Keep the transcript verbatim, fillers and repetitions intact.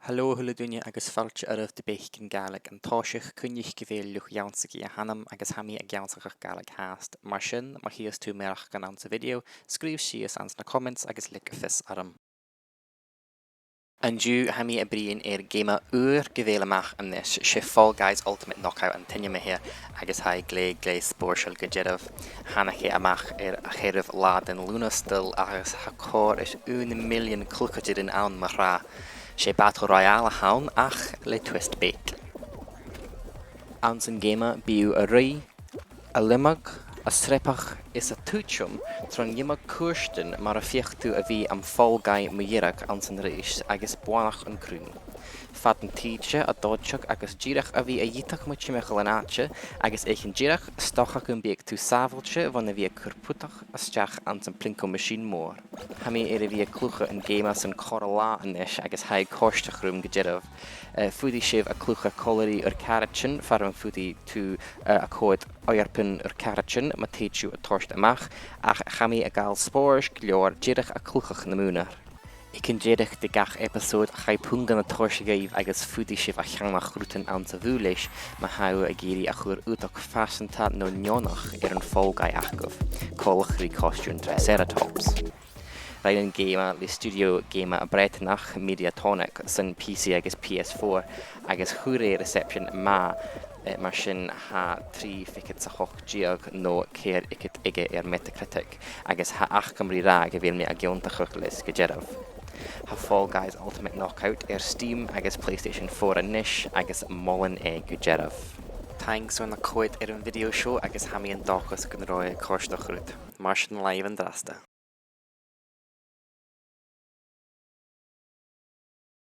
Halò a h-uile duine agus fàilte oirbh do Beathaichean Gàidhlig an toiseach. Cuimhnich gu bheil luchd-ionnsachaidh a th' annam agus tha mi ag ionnsachadh Gàidhlig fhathast. Mar sin, ma chì thu mearachdan anns a' video, sgrìobh sìos anns na comments agus leig fios orm. An-diugh tha mi a' bruidhinn air geama ùr gu bheil a-mach a-nis, 's e Fall Guys Ultimate Knockout an t-ainm a th' air, agus tha e glè, glè spòrsail gu dearbh. Thàinig e a-mach air a' cheathramh latha den Lùnastal agus tha còrr is aon millean cluicheadairean ann mar-thà. 'S e Battle Royale a th' ann ach le twist beag. Anns a' gheama bidh thu a' ruith, a' leumadh, a' sreabhadh is a' tuiteam tron iomadh cuairtean mura feuch thu a bhith am Fall Guy mu dheireadh anns an rèis agus buannachd an cruinn. Fad an t-sìde a' dòigheil agus dìreach a bhith a' dìreadh mu thimcheall an àite agus aig an deireadh, 's dòcha gum bi thu sàbhailte bhon a bhith a' cur putan a-steach anns a' plinko machine mòr. Tha mi air a bhith a' cluiche an geama san còrr latha a-nis agus tha e a' còrdadh rium gu dearbh. Eh, faodaidh sibh a' cluiche còmhla ri ur caraidean, far am faodaidh tu, eh, a' coimhead oidhirpean ur caraidean ma thèid sibh a' toirt a-mach, ach tha mi a' gabhail spòrs gu leòr dìreach a' cluiche nam aonar. Aig an deireadh de gach episode, chaidh pungan a' toirt dhuibh agus faodaidh sibh a cheannach rudan anns a' bhùth leis, ma tha thu ag iarraidh a chur aodach fasanta no neònach air an Fall Guy agaibh, coltach ri costume Triceratops. Rinn an geama le stiùidio geama Breatannach, Mediatonic, son P C agus P S four, agus chuir e reception math, eh, mar sin tha trì fichead 's a h-ochd deug no ceithir fichead aige air Metacritic, agus tha agam ri ràdh gu bheil mi ag aontachadh leis gu dearbh. Tha Fall Guys Ultimate Knockout air Steam agus PlayStation four a-nis agus molaidh e gu dearbh. Thanks airson a' coimhead air a' video seo agus tha mi an dòchas gun robh e a' còrdadh riut. Mar sin leibh an-dràsta.